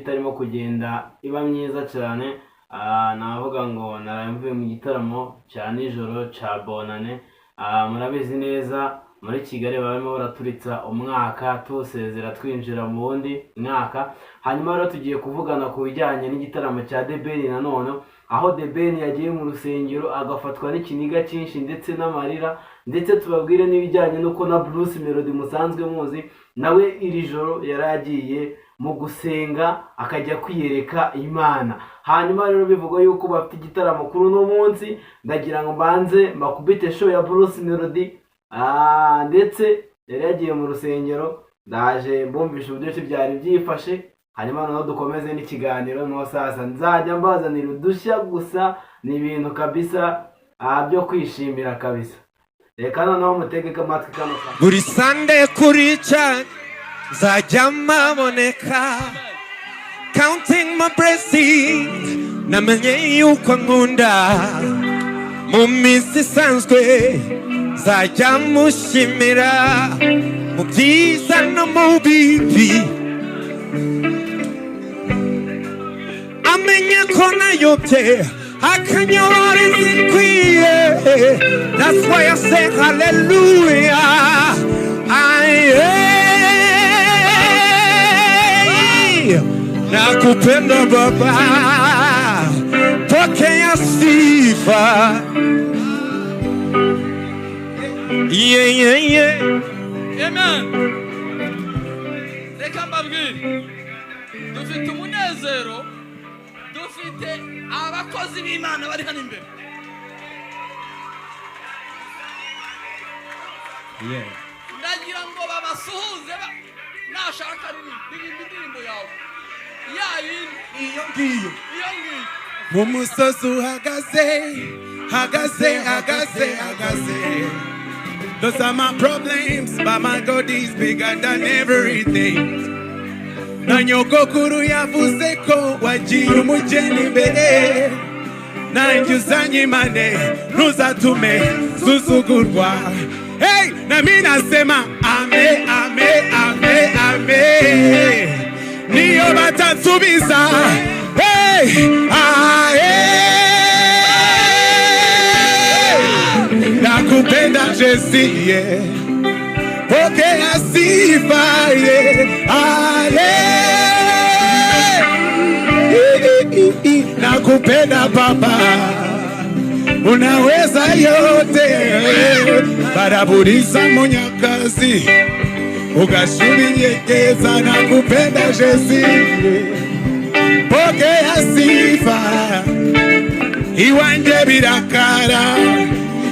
itarimo kugenda iba myiza cyane. Navuga ngo naraye mvuye mu gitaramo cya nijoro cya Bonane. Murabizi neza, muri Kigali barimo baraturitsa umwaka, tuwusezera twinjira mu wundi mwaka. Hanyuma rero tugiye kuvugana ku bijyanye n'igitaramo cya The Ben nanone, aho The Ben yagiye mu rusengero agafatwa n'ikiniga cyinshi ndetse n'amarira, ndetse tubabwire n'ibijyanye n'uko na Bruce Melody musanzwe muzi nawe iri joro yari agiye mu gusenga, akajya kwiyereka Imana. Hanyuma rero bivugwa yuko bafite igitaramo kuri uno munsi. Ndagira ngo mbanze mbakubite show ya Bruce Melody, ndetse yari yagiye mu rusengero. Ndaje mbumvisha uburyo ki byari byifashe, hanyuma noneho dukomeze n'ikiganiro. Noneho sasa nzajya mbazanira udushya gusa, ni ibintu kabisa byo kwishimira kabisa. Reka noneho mutegeke amatwi kano kantu. Buri Sunday kuri church nzajya maboneka, counting my blessings, namenye yuko nkunda. Mu minsi isanzwe nzajya mushimira, mu byiza no mu bibi, amenye ko nayobye akanyobora izikwiye. That's why I say hallelujah. Aye. Nakupenda Baba, pokea sifa. Yeah. Amen. Reka mbabwire, dufite umunezero, dufite abakozi b'Imana bari hano imbere. Ndagira ngo babasuhuze, nashaka ririmba indirimbo yawe ya yindi. Iyo ngiyo. Iyo ngiyo. Mu musozi uhagaze, hagaze, hagaze, hagaze. Those are my problems, but my God is bigger than everything. Na nyogokuru yavuze ko wagiye umugeni imbere, nanjye uzanyimane, ntuzatume nsuzugurwa. Hey, nami nasema ame, ame, ame, ame, niyo batansubiza. Hey, ae, nakupenda Jesi, yeah. Pokea sifa, yeah. Ale, nakupenda Baba, unaweza yote, baraburiza munyakazi ugashubinyegeza. Nakupenda Jesi, pokea sifa. Iwanjye birakara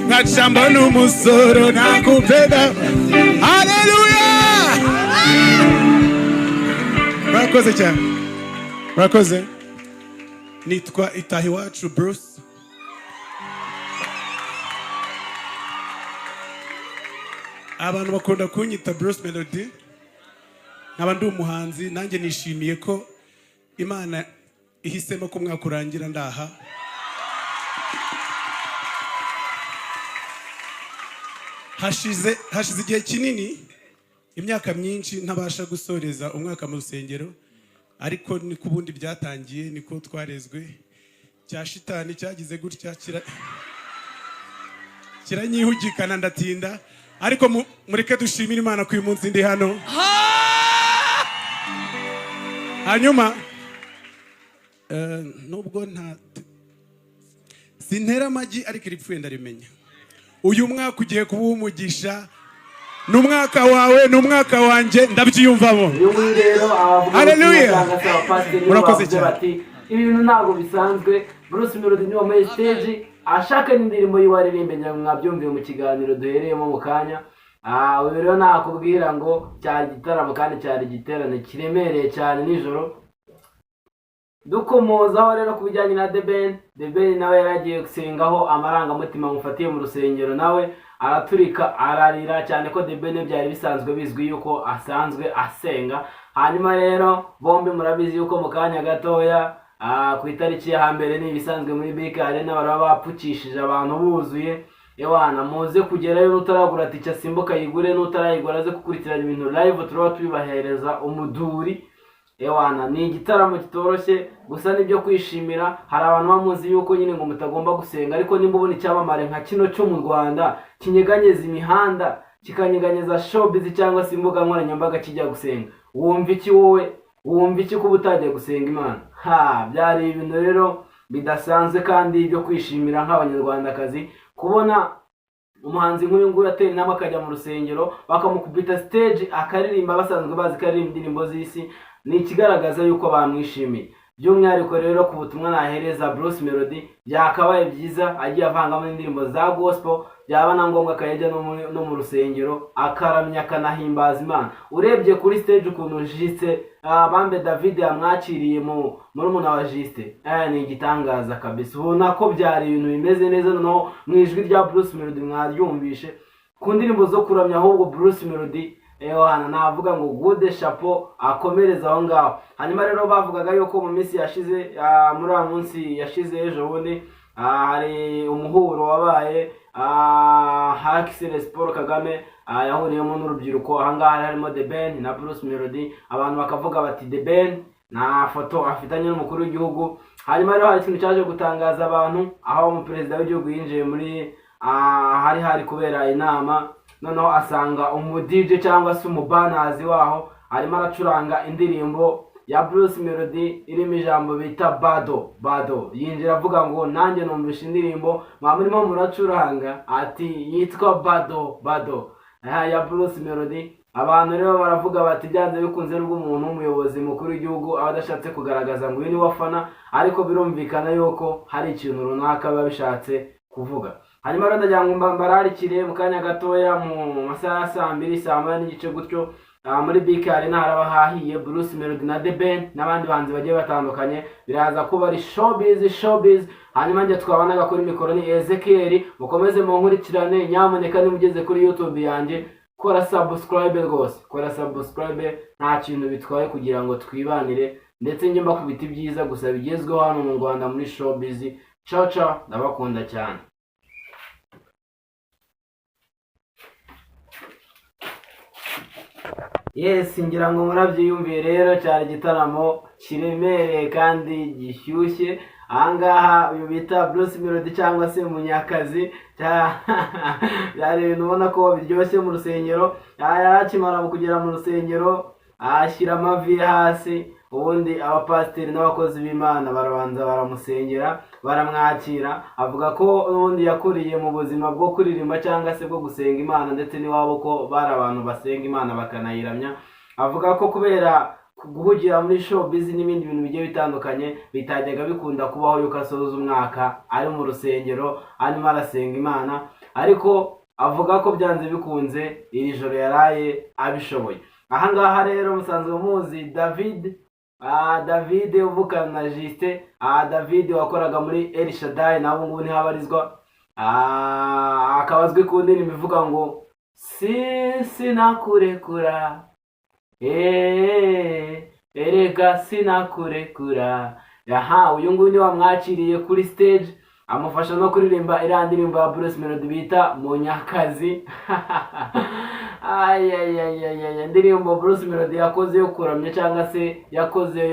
nkaca mbona umusoro. Nakupenda, haleluya. Murakoze cyane, murakoze. Nitwa Itahiwacu Bruce. Abantu bakunda kunyita Bruce Melody, nkaba ndi umuhanzi. Nanjye nishimiye ko Imana ihisemo ko umwaka urangira ndaha. Hashize igihe kinini, imyaka myinshi, ntabasha gusoreza umwaka mu rusengero, ariko niko ubundi byatangiye, niko twarezwe. Cya shitani cyagize gutya kiranyihugikana, ndatinda, ariko mureke dushimire Imana ko uyu munsi ndi hano. Hanyuma nubwo nta sintera amagi, ariko iripfuye ndarimenya. Uyu mwaka ugiye kuba umugisha, ni umwaka wawe, ni umwaka wanjye, ndabyiyumvamo. Uyu nguyu rero abavuga Hallelujah. cyangwa se abapasiteri Murakoze bavuze cyane. bati ibi bintu ntabwo bisanzwe. Bruce Melody niwe wamuhaye stage ashaka n'indirimbo yiwe aririmbe. Ngira ngo mwabyumviye mu kiganiro duhereyemo mu kanya. Uyu rero nakubwira ngo cyari igitaramo kandi cyari igiterane kiremereye cyane nijoro. Dukomozaho rero ku bijyanye na The Ben, The Ben nawe yari agiye gusengaho, amarangamutima amufatiye mu rusengero nawe araturika ararira cyane, ko The Ben byari bisanzwe bizwi yuko asanzwe asenga. Hanyuma rero bombi murabizi yuko mu kanya gatoya, ku itariki ya hambere, ni ibisanzwe muri BK Arena baraba bapfukishije abantu buzuye. Ewana, muze kugerayo, n'utaragura tike asimbuka ayigure, n'utarayigura aze gukurikirana ibintu live, turaba tubibahereza umuduri. Ewana, ni igitaramo kitoroshye, gusa nibyo kwishimira. Hari abantu bamuzi yuko nyine ngo mutagomba gusenga, ariko nimba ubona icyamamare nka kino cyo mu Rwanda kinyeganyeza imihanda, kikanyeganyeza showbiz cyangwa se imbuga nkoranyambaga kijya gusenga, wumva iki wowe? Wumva iki kuba utajya gusenga Imana? Ha, byari ibintu rero bidasanzwe kandi byo kwishimira nk'Abanyarwandakazi, kubona umuhanzi nk'uyu nguyu atera intambwe akajya mu rusengero, bakamukubita stage akaririmba, basanzwe bazi ko aririmba indirimbo z'isi. Ni ikigaragaza yuko bamwishimiye. By'umwihariko rero, ku butumwa nahereza Bruce Melody, byakabaye byiza agiye avangamo indirimbo za gospel, byaba na ngombwa akajya no mu rusengero akaramya, akanahimbaza Imana. Urebye kuri stage ukuntu Justin Bambe David yamwakiriye, mu murumuna wa Justin, ni igitangaza kabisa. Ubona ko byari ibintu bimeze neza. Noneho mu ijwi rya Bruce Melody mwaryumvishe ku ndirimbo zo kuramya. Ahubwo Bruce Melody, ewana, navuga ngo good chapeau, akomereza aho ngaho. Hanyuma rero bavugaga yuko mu minsi yashize, muri uwo munsi yashize ejo bundi, hari umuhuro wabaye, Excellence Paul Kagame yahuriyemo n'urubyiruko. Ahangaha hari harimo The Ben na Bruce Melody. Abantu bakavuga bati The Ben nta foto afitanye n'umukuru w'igihugu. Hanyuma rero hari ikintu cyaje gutangaza abantu, aho umuperezida w'igihugu yinjiye muri hari kubera inama, noneho asanga umu DJ cyangwa se umubanazi waho arimo aracuranga indirimbo ya Bruce Melody irimo ijambo bita "bado bado". Yinjira avuga ngo: "Nanjye numvishe indirimbo mwa murimo muracuranga", ati yitwa "Bado Bado" aha ya Bruce Melody. Abantu rero baravuga bati byanze bikunze, nubwo umuntu w'umuyobozi mukuru w'igihugu aba adashatse kugaragaza ngo uyu ni we afana, ariko birumvikana yuko hari ikintu runaka biba bishatse kuvuga. Hanyuma rero ndagira ngo mbararikire mu kanya gatoya, mu masaha ya saa 2, saa 1:30 gutyo, muri BK Arena haraba hahiye. Bruce Melody na The Ben n'abandi bahanzi bagiye batandukanye, biraza kuba ari showbiz showbiz. Hanyuma njye twabanaga kuri mikoro ni Ezekiel. Mukomeze munkurikirane. Nyamuneka nimugeze kuri YouTube yanjye, kora subscribe rwose, kora subscribe, nta kintu bitwaye, kugira ngo twibanire, ndetse njye mbakubita ibyiza gusa bigezweho hano mu Rwanda muri showbiz. Ciao ciao, ndabakunda cyane. Yes, ngira ngo murabyiyumviye rero, cyari igitaramo kiremereye kandi gishyushye. Ahangaha uyu bita Bruce Melody cyangwa se Munyakazi, byari ibintu ubona ko biryoshye mu rusengero. Yari akimara kugera mu rusengero, ashyira amavi ye hasi, ubundi abapasiteri n'abakozi b'Imana barabanza baramusengera, baramwakira. Avuga ko n'ubundi yakuriye mu buzima bwo kuririmba cyangwa se bwo gusenga Imana, ndetse n'iwabo ko bari abantu basenga Imana bakanayiramya. Avuga ko kubera guhugira muri showbiz n'ibindi bintu bigiye bitandukanye, bitajyaga bikunda kubaho yuko asoza umwaka ari mu rusengero arimo arasenga Imana, ariko avuga ko byanze bikunze iri joro yaraye abishoboye. Ahangaha rero musanzwe muzi David, David uvukana na Justin, David wakoraga muri El Shaddai, nawe ngubu niho abarizwa. Akaba azwi ku ndirimbo ivuga ngo si sinakurekura, erega sinakurekura. Aha uyu nguyu niwe wamwakiriye kuri stage, amufasha no kuririmba iriya ndirimbo ya Bruce Melody bita Munyakazi. Ayayayaya, indirimbo Bruce Melody yakoze yo kuramya cyangwa se yakoze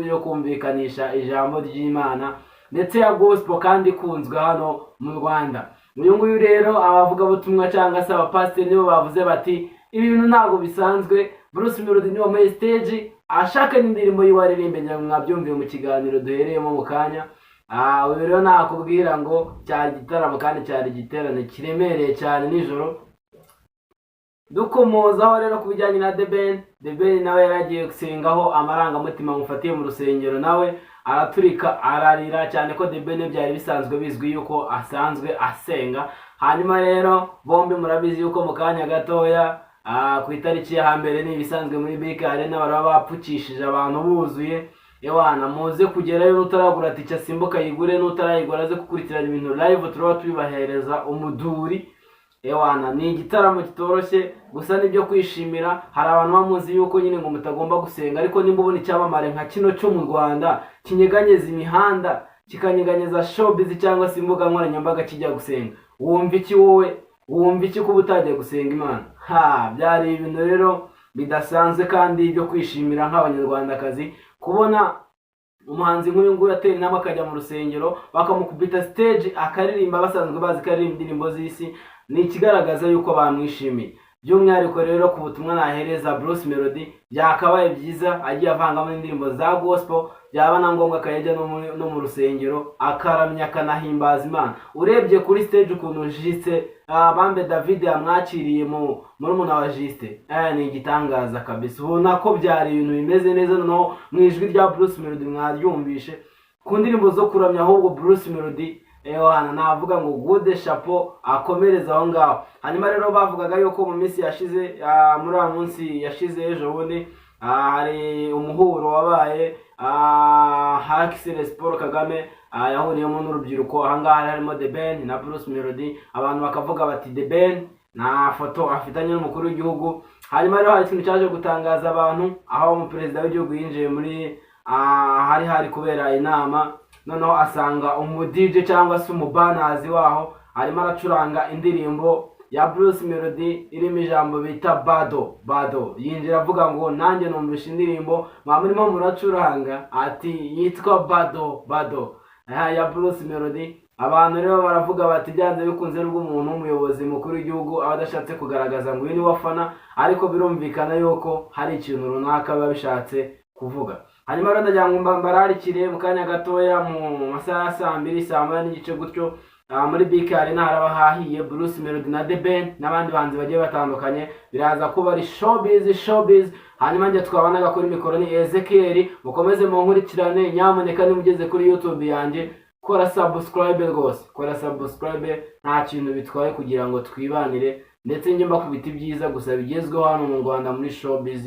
yo kumvikanisha ijambo ry'Imana, ndetse ya gospel kandi ikunzwe hano mu Rwanda. Uyu nguyu rero, abavugabutumwa cyangwa se abapasiteri nibo bavuze bati ibi bintu ntabwo bisanzwe. Bruce Melody niwe muri stage ashaka n'indirimbo yiwe aririmbe. Ngira ngo mwabyumviye mu kiganiro duhereyemo mu kanya. Uyu rero nakubwira ngo cyari igitaramo kandi cyari igiterane kiremereye cyane nijoro. Dukomozaho rero ku bijyanye na The Ben, The Ben nawe yaragiye gusengaho, amarangamutima amufatiye mu rusengero, nawe araturika ararira cyane, ko The Ben byari bisanzwe bizwi yuko asanzwe asenga. Hanyuma rero bombi murabizi yuko mu kanya gatoya, ku itariki ya hambere, ni ibisanzwe muri BK Arena baraba bapfukishije abantu buzuye. Ewana, muze kugerayo, n'utaragura tike asimbuka ayigure, n'utarayigura aze gukurikirana ibintu live, turaba tubibahereza umuduri. Ewana, ni igitaramo kitoroshye, gusa nibyo kwishimira. Hari abantu bamuzi yuko nyine ngo mutagomba gusenga, ariko nimba ubona icyamamare nka kino cyo mu Rwanda kinyeganyeza imihanda, kikanyeganyeza showbiz cyangwa se imbuga nkoranyambaga kijya gusenga, wumva iki wowe? Wumva iki kuba utajya gusenga Imana? Ha, byari ibintu rero. bidasanzwe kandi byo kwishimira nk'Abanyarwandakazi, kubona umuhanzi nk'uyu nguyu atera intambwe akajya mu rusengero, bakamukubita stage akaririmba, basanzwe bazi ko aririmba indirimbo z'isi, ni ikigaragaza yuko bamwishimiye. By'umwihariko rero, ku butumwa nahereza Bruce Melody, byakabaye byiza agiye avangamo indirimbo za gospel, byaba na ngombwa akajya no mu rusengero akaramya, akanahimbaza Imana. Urebye kuri stage ukuntu Justin Bambe David yamwakiriye, mu murumuna wa Justin, ni igitangaza kabisa. Ubona ko byari ibintu bimeze neza. Noneho mu ijwi rya Bruce Melody mwaryumvishe ku ndirimbo zo kuramya. Ahubwo Bruce Melody, ewana, navuga ngo good chapeau, akomereza aho ngaho. Hanyuma rero bavugaga yuko mu minsi yashize, muri uwo munsi yashize ejo bundi, hari umuhuro wabaye, Excellence Paul Kagame yahuriyemo n'urubyiruko. Ahangaha hari harimo The Ben na Bruce Melody. Abantu bakavuga bati The Ben nta foto afitanye n'umukuru w'igihugu. Hanyuma rero hari ikintu cyaje gutangaza abantu, aho umuperezida w'igihugu yinjiye muri hari kubera inama, noneho asanga umu DJ cyangwa se umubanazi waho arimo aracuranga indirimbo ya Bruce Melody irimo ijambo bita "bado bado". Yinjira avuga ngo: "Nanjye numvishe indirimbo mwa murimo muracuranga", ati yitwa "Bado Bado" ya Bruce Melody. Abantu rero baravuga bati byanze bikunze, nubwo umuntu w'umuyobozi mukuru w'igihugu aba adashatse kugaragaza ngo uyu ni we afana, ariko birumvikana yuko hari ikintu runaka biba bishatse kuvuga. Hanyuma rero ndagira ngo mbararikire mu kanya gatoya, mu masaha ya saa 2, saa 1:30 gutyo, muri BK Arena haraba hahiye. Bruce Melody na The Ben n'abandi bahanzi bagiye batandukanye, biraza kuba ari showbiz showbiz. Hanyuma njye twabanaga kuri mikoro ni Ezekiel. Mukomeze munkurikirane. Nyamuneka niba ugeze kuri YouTube yanjye, kora subscribe rwose, kora subscribe, nta kintu bitwaye kugira ngo twibanire, ndetse njye mbakubita ibyiza gusa bigezweho hano mu Rwanda muri showbiz.